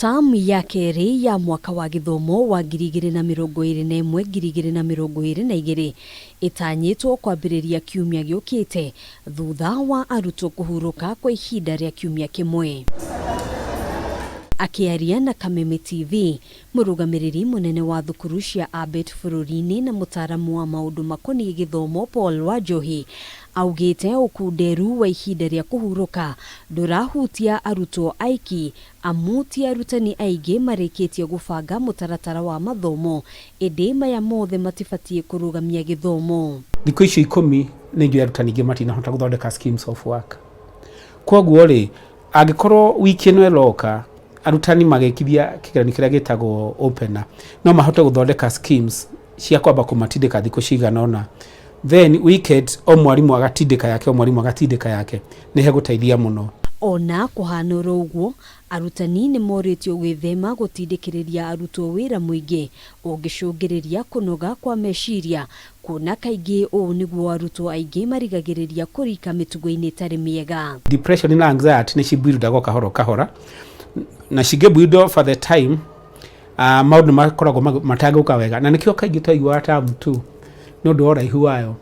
Tamu ya kerĩ ya mwaka wa gĩthomo wa 2021 2022 ĩtanyĩtwo kwambĩrĩria kiumia gĩũkĩte thutha wa arutwo kũhurũka kwa ihinda rĩa kiumia kĩmwe. Akĩaria na Kameme TV, mũrũgamĩrĩri mũnene wa thukuru cia ABET bũrũri-inĩ na mũtaaramu wa maũndũ makoniĩ gĩthomo Paul Wanjohi augĩte ũkunderu wa ihinda rĩa kũhurũka ndũrahutia arutwo aiki amu ti arutani aingĩ marĩkĩtie gũbanga mũtaratara wa mathomo ĩndĩ maya mothe matibatiĩ kũrũgamia gĩthomo. Thikũ icio 10 nĩ njũĩ arutani aingĩ matinahota gũthondeka schemes of work. Koguo rĩ, angĩkorwo wiki ĩno ĩroka arutani magĩkithia kĩgeranio kĩrĩa gĩtagwo opener, no mahote gũthondeka schemes cia kwamba kũmatindĩka thikũ cigana ũna, then weekend o mwarimũ agatindĩka yake, o mwarimũ agatindĩka yake, nĩ hegũteithia mũno. Ona kũhana oro ũguo, arutani nĩ morĩtio gwĩthema gũtindĩkĩrĩria arutwo wĩra mũingĩ ũngĩcũngĩrĩria kũnoga kwa meciria, kuona kaingĩ ũũ nĩguo arutwo aingĩ marigagĩrĩria kũrika mĩtugo-inĩ ĩtarĩ mĩega. Depression na anxiety nĩ cibuildaga kahora kahora, na cingĩbuild over the time, maũndũ makoragwo matangĩũka wega, na nĩkĩo kaingĩ twaiguaga term 2 nĩ ũndũ wa ũraihu wayo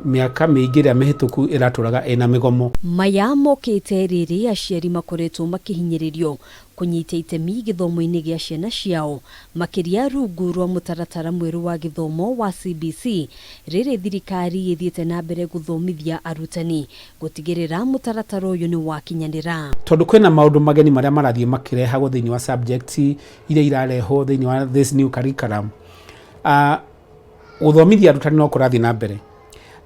mĩaka mĩingĩ ĩrĩa mĩhĩtũku ĩratũraga ĩna mĩgomo. Maya mokĩte rĩrĩ aciari makoretwo makĩhinyĩrĩrio kũnyita itemi gĩthomo-inĩ gĩa ciana ciao, makĩria rungu rwa mũtaratara mwerũ wa gĩthomo wa CBC, rĩrĩ thirikari ĩthiĩte na mbere gũthomithia arutani gũtigĩrĩra mũtaratara ũyũ nĩ wakinyanĩra. Tondũ kwĩna maũndũ mageni marĩa marathiĩ makĩrehagwo thĩinĩ wa subjects iria irarehwo thĩinĩ wa this new curriculum, gũthomithia arutani no kũrathiĩ na mbere,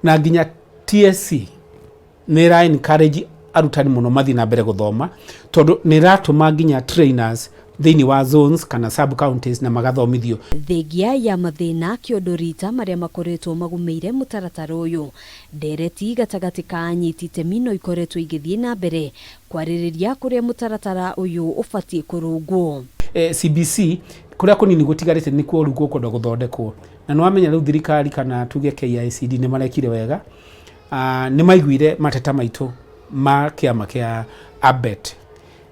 na nginya TSC nĩ ĩra encourage arutani mũno mathiĩ na mbere gũthoma, tondũ nĩ ĩratũma nginya trainers thĩinĩ wa zones kana sub counties na magathomithio. Thengia ya mathĩna kĩondo rita marĩa makoretwo magũmĩire mũtaratara ũyũ, ndereti gatagatĩ ka anyiti itemi no ikoretwo igĩthiĩ na mbere kwarĩrĩria kũrĩa mũtaratara ũyũ ũbatiĩ kũrũngwo. CBC kũrĩa kũnini gũtigarĩte nĩkuo rĩu gũkwenda gũthondekwo, na nĩ wamenya rĩu thirikari kana tuge KICD nĩ marekire wega, nĩ maiguire mateta maitũ ma kĩama kĩa ABET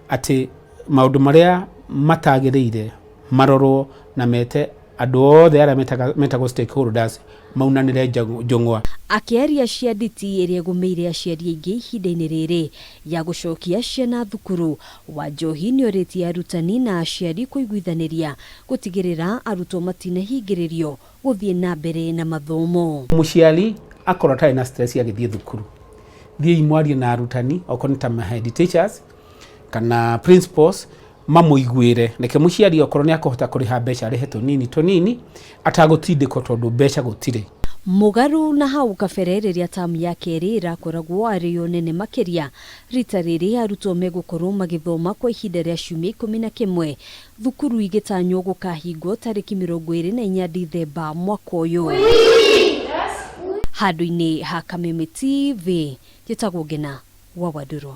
atĩ maũndũ marĩa matagĩrĩire marorwo na mete andũ othe arĩa metagwo stakeholders maunanĩre njũng'wa. Akĩaria cia nditi ĩrĩa ĩgũmĩire aciari aingĩ ihinda-inĩ rĩrĩ ya gũcokia ciana thukuru, Wanjohi nĩorĩtie arutani na aciari kũiguithanĩria gũtigĩrĩra arutwo matinahingĩrĩrio gũthiĩ na mbere na mathomo. Mũciari akorwo atarĩ na stress agĩthiĩ thukuru, thiĩi mwarie na arutani, okorwo nĩ ta head teachers kana principals, mamũiguĩre. Reke mũciari okorwo nĩ akũhota kũrĩha mbeca arĩhe tũnini tũnini atagũtindĩkwo tondũ mbeca gũtirĩ. Mũgarũ na hau kabere rĩrĩa tamu ya kerĩ ĩrakoragwo arĩ yo nene makĩria, rita rĩrĩ arutwo megũkorwo magĩthoma kwa ihinda rĩa ciumia 11, thukuru igĩtanywo gũkahingwo tarĩki 24 Dithemba mwaka ũyũ. Handũ-inĩ ha Kameme TV, njĩtagwo Ngena wa Wandũrũ.